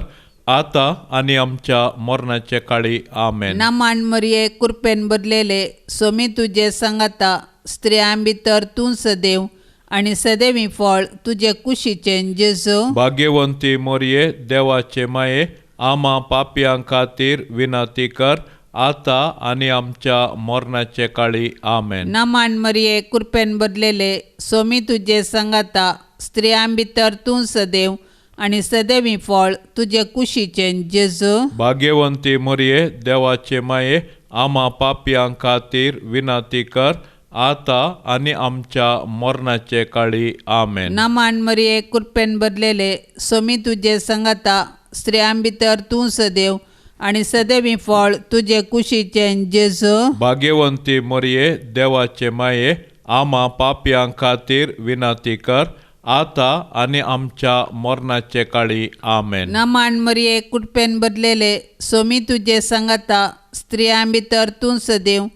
आतां आनी आमच्या मरणाचे काळी. आमेन. नामान मरिये, कृपेन भरलेले, सोमी तुजे सांगाता, स्त्रियां भितर तूं सदैव आनी सदैवी फळ तुजे कुशीचें जेजू. भाग्यवंती मरिये, देवाचे माये, आमा पापयां खातीर विनंती कर आतां आनी आमच्या मरणाचे काळी. आमेन. नामान मरिये, कृपेन भरलेले, सोमी तुजे सांगाता, स्त्रियां भितर तूं सदैव आनी सदैवी फळ तुजे कुशीचें जेजू. भाग्यवंती मरिये, देवाचे माये, आमा पापयां खातीर विनंती कर आतां आनी आमच्या मरणाचे काळी. आमेन. नामान मरिये, कृपेन भरलेले, सोमी तुजे सांगाता, स्त्रियां भितर तूं सदैव आनी सदैवी फळ तुजे कुशीचें जेजू. भाग्यवंती मरिये, देवाचे माये, आमा पापयां खातीर विनंती कर आतां आनी आमच्या मरणाचे काळी. आमेन. नामान मरिये, कृपेन भरलेले, सोमी तुजे सांगाता, स्त्रियां भितर तूं सदैव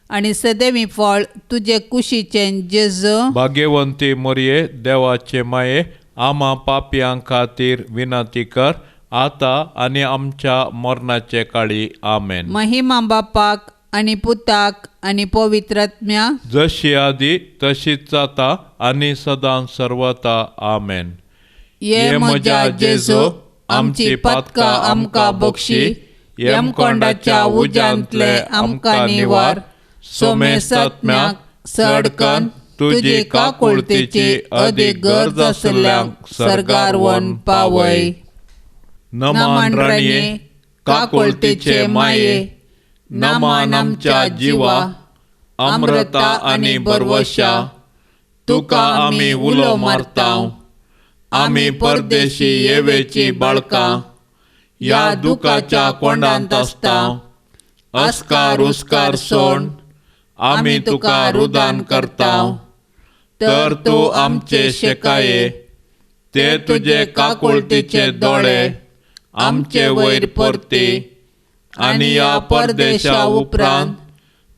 आनी सदैवी फळ तुजे कुशीचें जेजू. भाग्यवंती मरिये, देवाचे माये, आमा पापयां खातीर विनंती कर आतां आनी आमच्या मरणाचे काळी. आमेन. महिमा बापाक आनी पुताक आनी पवित्र आत्म्या, जशी आदी तशीच जाता आनी सदां सर्वता. आमेन. ये म्हज्या जेजू, आमची पातकां आमकां बक्षी, यमकोंडाच्या उज्यांतले आमकां निवार, सोमेस्तात्म्याक सडकन तुजी काकुळतीची अदीक गरज आसल्ल्यांक सर्गार व्हरून पावय. नमान राणये, काकुळतीचे माये, नमान आमच्या जिवा, अमृता आनी बरवशा, तुका आमी उलो मारतांव, आमी परदेशी येवेची बाळकां, ह्या दुखाच्या कोंडांत आसता अस्कार उस्कार सोण आमी तुका रुदान करता तर तूं आमचे शेकाये ते तुजे काकुळतीचे दोळे आमचे वयर परती आनी ह्या परदेशा उपरांत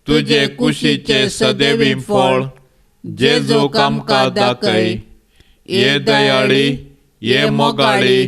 तुजे कुशीचे सदैवी फळ जेजूक आमकां दाखय. ये दयाळी, ये मोगाळी,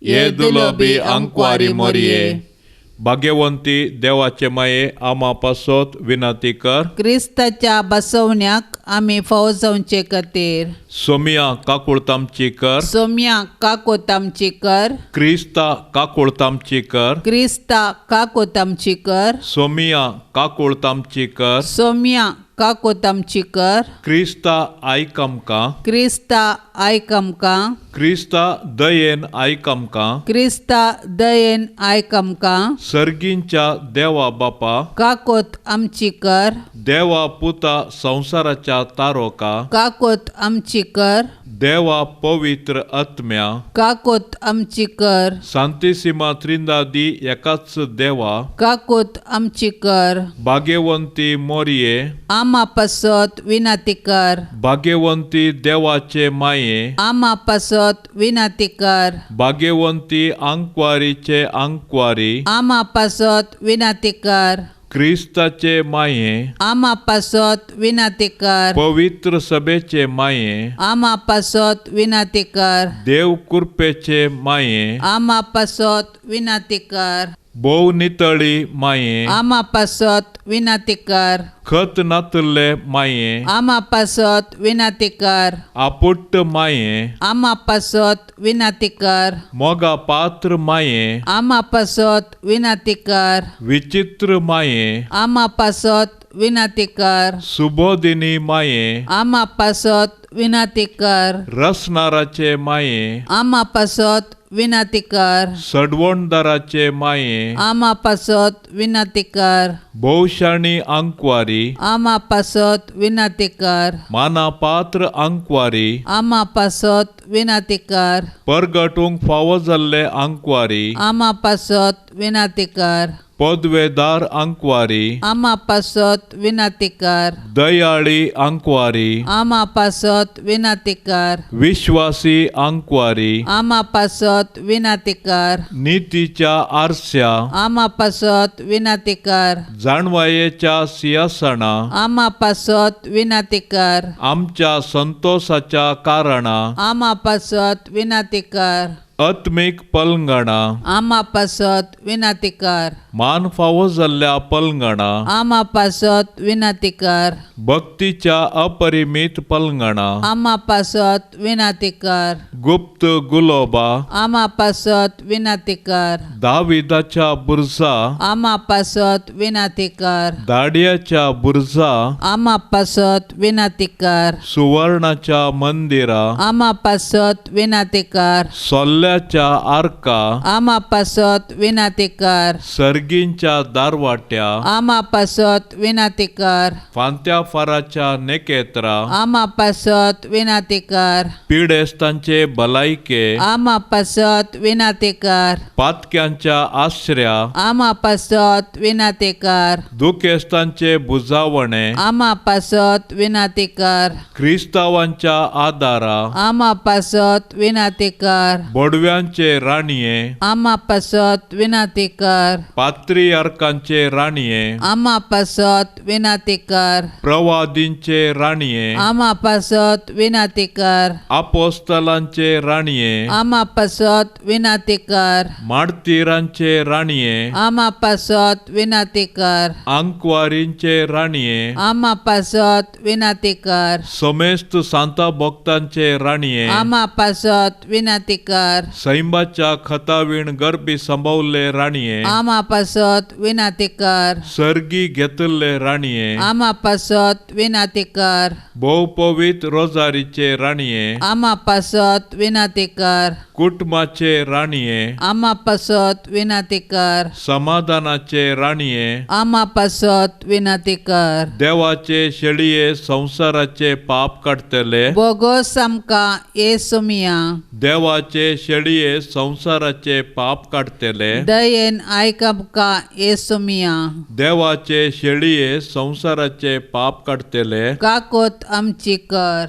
ये दुलोबी आंकवारी मोरये. भाग्यवंती देवाचे माये आमा पासत विनंती कर. क्रिस्ताच्या बसवण्याक आमी फावो जावचे खातीर. सोमिया काकुळतामची कर. सोम्या काकोतामची कर. क्रिस्ता काकुळतामची कर. क्रिस्ता काकोतामची कर. सोमिया काकुळतामची कर. सोम्या काकोतामची कर. क्रिस्ता आयक आमकां. क्रिस्ता आयक आमकां. क्रिस्ता दयेन आयक आमकां. क्रिस्ता दयेन आयक आमकां. सर्गींच्या देवा बापा काकोत आमची कर. देवा पुता संवसाराच्या तारोका काकोत आमची कर. देवा पवित्र आत्म्या काकोत आमची कर. सांतिसिमा त्रिंदादी एकाच देवा काकोत आमची कर. भाग्यवंती मोरये आमा पासत विनंती कर. भाग्यवंती देवाचे माये आमा पासत विनंती कर. भाग्यवंती आंकवारीचे आंकवारी आमा पासत विनंती कर. क्रिस्ताचे माये आमा पासत विनंती कर. पवित्र सभेचे माये आमा पासत विनंती कर. देव कृपेचे माये आमा पासत विनंती कर. भोव नितळी माये आमा पासत विनंती कर. खत नातल्ले माये आमा पासत विनंती कर. आपुट्ट माये आमा पासत विनंती कर. मोगा पात्र माये आमा पासत विनंती कर. विचित्र माये आमा पासत विनंती कर. सुबोधिनी माये आमा पासत विनंती कर. रसनाराचे माये आमा पासत विनंती कर. सडवणदाराचे माये आमा पासत विनंती कर. भोवशाणी आंकवारी आमा पासत विनंती कर. मानापात्र आंकवारी आमा पासत विनंती कर. परगटूंक फावो जाल्ले आंकवारी आमा पासत विनंती कर. पदवेदार आंकवारी आमा पासत विनंती कर. दयाळी आंकवारी आमा पासत विनंती कर. विश्वासी आंकवारी आमा पासत विनंती कर. नितीच्या आरस्या आमा पासत विनंती कर. जाणवायेच्या सिंहासना आमा पासत विनंती कर. आमच्या संतोषाच्या कारणा आमा पासत विनंती कर. आत्मीक पलंगणा आमा पासत विनंती कर. मान फावो जाल्ल्या पलंगणा आमा पासत विनंती कर. भक्तीच्या अपरिमीत पलंगणा आमा पासत विनंती कर. गुप्त गुलोबा आमा पासत विनंती कर. दाविदाच्या बुरजा आमा पासत विनंती कर. दाडयाच्या बुरजा आमा पासत विनंती कर. सुवर्णाच्या मंदिरा आमा पासत विनंती कर. सोल्ल्याच्या आर्का आमा पासत विनंती कर. सर्गींच्या दारवाट्या आमा पासत विनंती कर. फांत्या फाराच्या नेकेत्रा आमा पासत विनंती कर. पिडेस्तांचे भलायके आमा पासत विनंती कर. पातक्यांच्या आश्र्या आमा पासत विनंती कर. दुखेस्तांचे बुजावणे आमा पासत विनंती कर. क्रिस्तावांच्या आदारा आमा पासत विनंती कर. बोडव्यांचे राणये आमा पासत विनंती कर. पात्रियार्कांचे राणये आमा पासत विनंती कर. प्रवादींचे राणये आमा पासत विनंती कर. आपोस्तलांचे राणये आमा पासत विनंती कर. मार्तीरांचे राणये आमा पासत विनंती कर. आंकवारींचे राणये आमा पासत विनंती कर. समेस्त सांता भक्तांचे राणये आमा पासत विनंती कर. सैंबाच्या खतावीण गर्भी संभवले राणये आमा पासत पासत विनाती कर। सर्गी घेतल्ले राणये आमा पासत विनाती कर। भोव पवित्र रोजारीचे राणये आमा पासत विनाती कर। कुटुंबाचे राणये आमा पासत विनाती कर। समाधानाचे राणये आमा पासत विनाती कर। देवाचे शेळये संवसाराचे पाप काडटले बोगोस आमकां येसुमिया। देवाचे शेळये संवसाराचे पाप काडटले दयेन आयक आमकां येसुमिया। देवाचे शेळये संवसाराचे पाप काडटले काकोत आमची कर।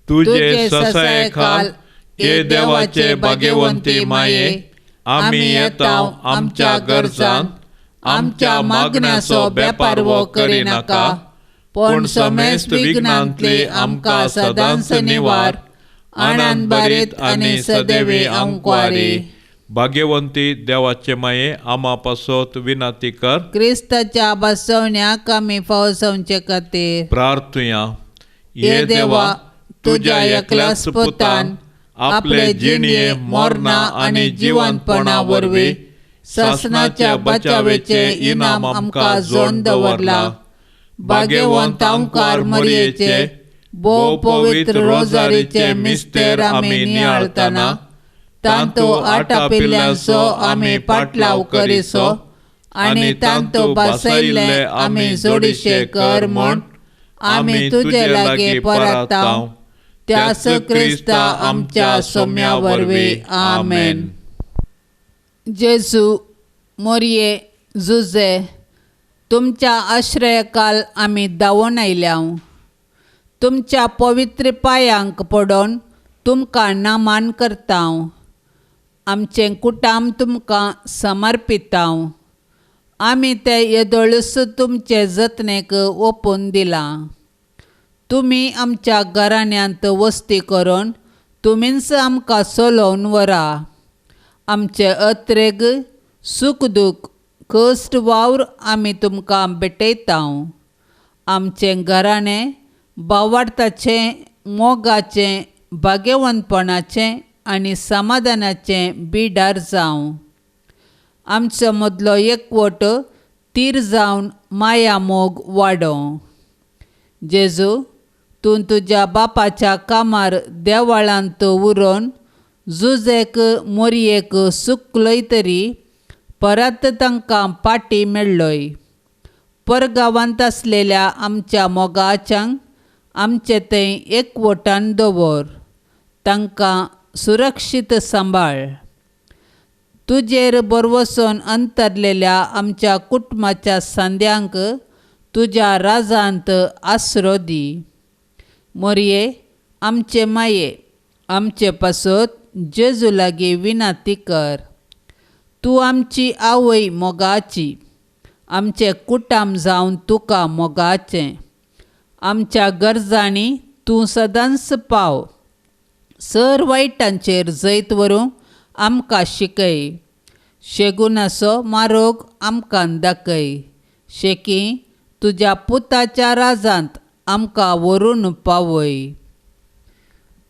तुजे ससायखाल हे देवाचे भाग्यवंती माये आमी येता आमच्या गरजांत आमच्या मागण्याचो बेपारवो करिनाका पूण समेस्त विघ्नांतली आमकां सदांच निवार आनंद भरीत आनी सदैवी आंकवारी। भाग्यवंती देवाचे माये आमा पासत विनंती कर। क्रिस्ताच्या बसवण्याक आमी फावसवचे खातीर प्रार्थुया। हे देवा तुज्या एकल्याच पुतान आपले जिणये मरणा आनी जिवंतपणा वरवीं सासणाच्या बचावेचे इनाम आमकां जोडून दवरला। भाग्यवंत आंकार मरयेचे भोव पवित्र रोजारीचे मिस्तेर आमी नियाळतना तांतो आटापिल्ल्यांचो आमी पाटलाव करिसो आनी तांतो बसयल्ले आमी जोडीशे कर म्हूण आमी तुजे लागीं परतांव त्यास क्रिस्ता आमच्या सोम्या वरवीं आमेन। जेजू मोरये जुजे तुमच्या आश्रयकाल आमी धांवून आयल्याव। तुमच्या पवित्र पांयांक पडोन तुमकां नामान करतांव। आमचें कुटाम तुमकां समर्पितांव। आमी ते येदोळूच तुमचे जतनेक ओपून दिलां। तुमी आमच्या घराण्यांत वस्ती करून तुमीच आमकां चलोवन व्हरा। आमचे अत्रेग सूख दूख कश्ट वावर आमी तुमकां भेटयतांव। आमचें घराणें भावार्थाचें मोगाचें भाग्यवंतपणाचें आनी समाधानाचें बिडार जावं। आमचो मदलो एकवट तीर जावन माया मोग वाडोवं। जेजू तूं तुज्या बापाच्या कामार देवळांत उरोवन जुजेक मोरयेक सुकलोय तरी परत तांकां पाटी मेळ्ळोय। परगांवांत आसलेल्या आमच्या मोगाच्यांक आमचे थंय एकवटान दवर, तांकां सुरक्षीत सांबाळ। तुजेर बरवसून अंतरलेल्या आमच्या कुटुंबाच्या सांद्यांक तुज्या राजांत आसरो दी। मोरये आमचे माये आमचे पासत जेजू लागीं विनंती कर। तूं आमची आवय मोगाची, आमचें कुटाम जावन तुका मोगाचें। आमच्या गरजांनी तूं सदांच पाव। सर वायटांचेर जैत व्हरूंक आमकां शिकय। शेगुणाचो मारोग आमकां दाखय। शेकी तुज्या पुताच्या राजांत आमकां व्हरून पावय।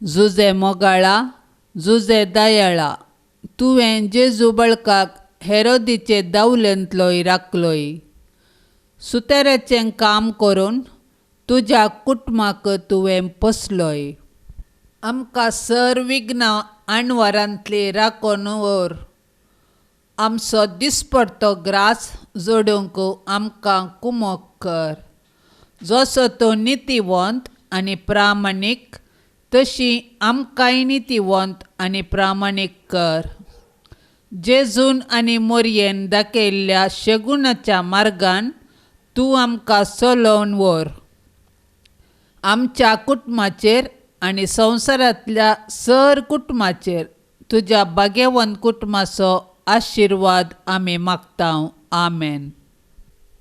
जुजे मोगाळा जुजे दयाळा तुवें जेजू बळकाक हेरोदीचे दावलेंतलोय राखलोय। सुतेराचें काम करून तुज्या कुटुंबाक तुवें पोसलोय। आमकां सर विघ्नां आणवारांतली राखून व्हर। आमचो दिसपडतो ग्रास जोडूंक आमकां कुमोक कर। जसो तो नितीवंत आनी प्रामाणीक तशी आमकांय नितीवंत आनी प्रामाणीक कर। जेजून आनी मोरयेन दाखयल्ल्या शेगुणाच्या मार्गान तूं आमकां चलोवन व्हर। आमच्या कुटुंबाचेर आनी संवसारांतल्या सर कुटुंबाचेर तुज्या भाग्यवंत कुटुंबाचो आशिर्वाद आमी मागतांव। आमेन।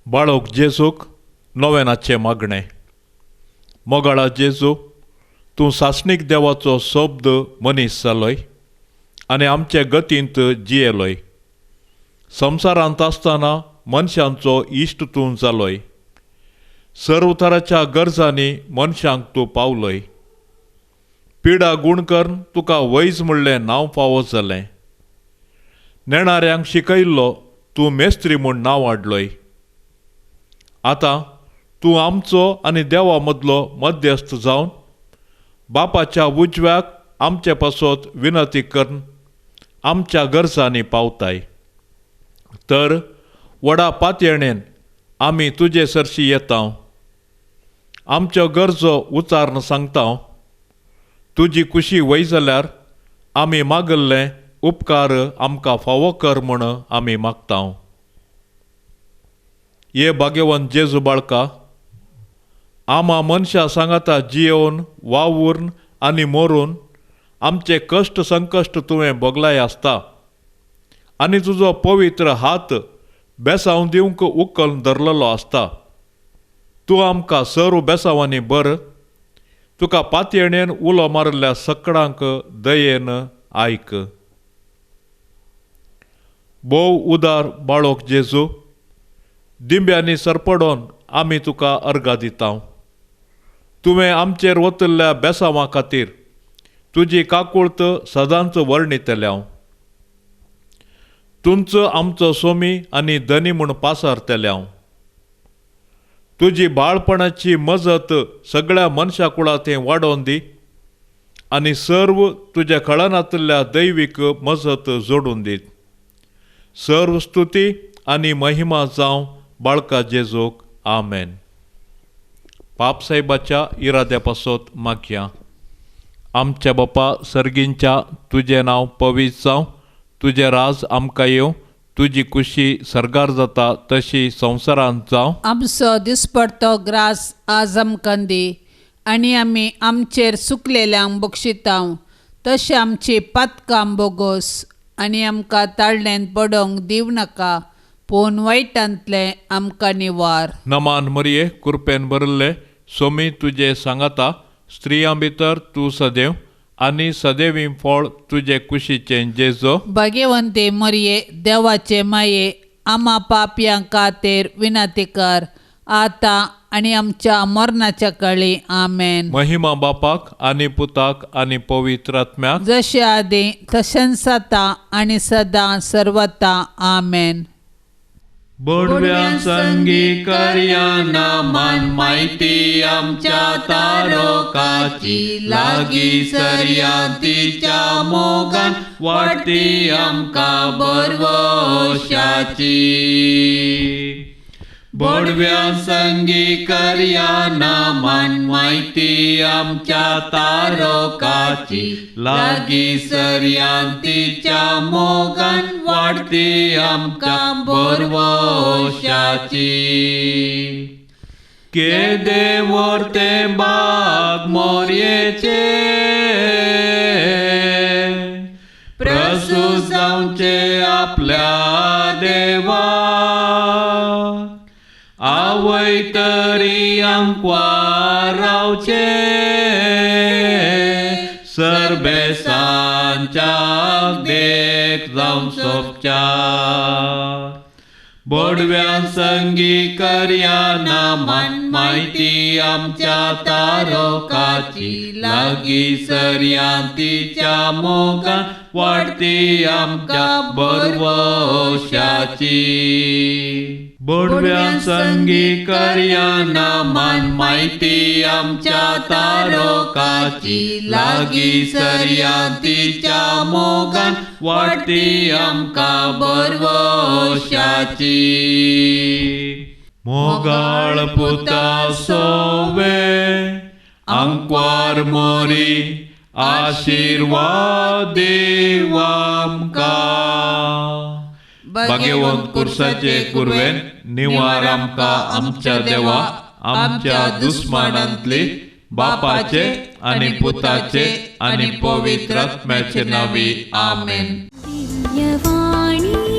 बाळोक जेजूक नोवेनाचें मागणें। मोगाळा जेजू तूं सासणीक देवाचो शब्द मनीस जालोय आनी आमचे गतींत जियेलोय। संवसारांत आसतना मनशांचो इश्ट तूं जालोय। सर्व तराच्या गरजांनी मनशांक तूं पावलोय। पिडा गूण करून तुका वैज म्हणलें नांव फावो जालें। नेणाऱ्यांक शिकयल्लो तूं मेस्त्री म्हूण नांव हाडलोय. आतां तूं आमचो आनी देवा मदलो मध्यस्थ जावन बापाच्या उजव्याक आमचे पासत विनंती करून आमच्या गरजांनी पावताय. तर व्हडा पातयेणेन आमी तुजे सरशी येता, आमच्यो गरजो उचारून सांगता. तुजी कुशी वय जाल्यार आमी मागल्लें उपकार आमकां फावो कर म्हूण आमी मागता. हे भाग्यवंत जेजू बाळका, आमा मनशां सांगाता जियेवन वावुरून आनी मरून आमचे कश्ट संकश्ट तुवें भोगलाय आसता आनी तुजो पवित्र हात बेसांव दिवंक उखल धरलेलो आसता. तूं आमकां सर्व बेसांवांनी बर, तुका पातयेणेन उलो मारिल्ल्या सकडांक दयेन आयक. भोव उदार बाळोक जेजू, दिंब्यांनी सरपडोन आमी तुका अर्गां दिता. तुवें आमचेर वतल्या बेसांवां खातीर तुजी काकुळत सदांच वर्णितल्या. तुमचो आमचो सोमी आनी धनी म्हूण पासारतल्या. तुजी बाळपणाची मजत सगळ्या मनशा कुळां वाडोवन दी आनी सर्व तुज्या कळनातल्या दैवीक मजत जोडून दीत. सर्व स्तुती आनी महिमा जावं बाळका जेजूक. आमेन. पापसाहेबाच्या इराद्या पासत मागया. आमच्या बापा सर्गींच्या, तुजें नांव पवित्र जावं, तुजें राज आमकां येवं, तुजी कुशी सर्गार जाता तशी संवसारांत जावं. आमचो दिसपडतो ग्रास आज आमकां दी आनी आमी आमचेर सुकलेल्यांक बक्षितां तशें आमची पातकां बोगोस आनी आमकां ताळ्ळेंत पडोवंक दिवं नाका, पूण वायटांतलें आमकां निवार. नमान मरये, कृपेन भरिल्ले सोमी तुजे सांगाता, स्त्रियां भितर तूं सदैव आनी सदैवी फळ तुजे कुशीचें जेजो. भाग्यवंते मरये, देवाचे माये, आमा पापयां खातीर विनंती कर आतां आनी आमच्या मरणाच्या काळी. आमेन. महिमा बापाक आनी पुताक आनी पवित्र आत्म्याक, जशें आदीं तशेंच आतां आनी सदां सर्वता. आमेन. बोडव्या संगी करया नामान माहिती आमच्या तारकाची, लागी सरया तिच्या मोगान वाडती आमकां बरवशाची. बोडव्या संगी करया नामान माहिती आमच्या तारकाची, लागी सरया तिच्या मोगान वाडती आमकां बरवशाची. केदे व्हरते बाग मोरयेचे, प्रसूत जावचे आपल्या देवा, आवय तरी आमकां रावचे सरबेसांच्या देख जावन सोंपच्या. बोडव्या संगी करया नामान माहिती आमच्या तारकाची, लागी सरया तिच्या मोगान वाडती आमकां बरवशाची. बोडव्या संगी करया नामान माहिती आमच्या तारकाची, लागी सरया तिच्या मोगान वाडती आमकां बरवशाची. मोगाळ पुता सोवे आंकवार मोरी, आशिर्वाद देव आमकां. भाग्यवंत कुर्साचे कुरवेन निवार आमकां आमच्या देवा, आमच्या दुस्मानांतली, बापाचे आनी पुताचे आनी पवित्र आत्म्याचे नांवी. आमेन. दिव्यवाणी.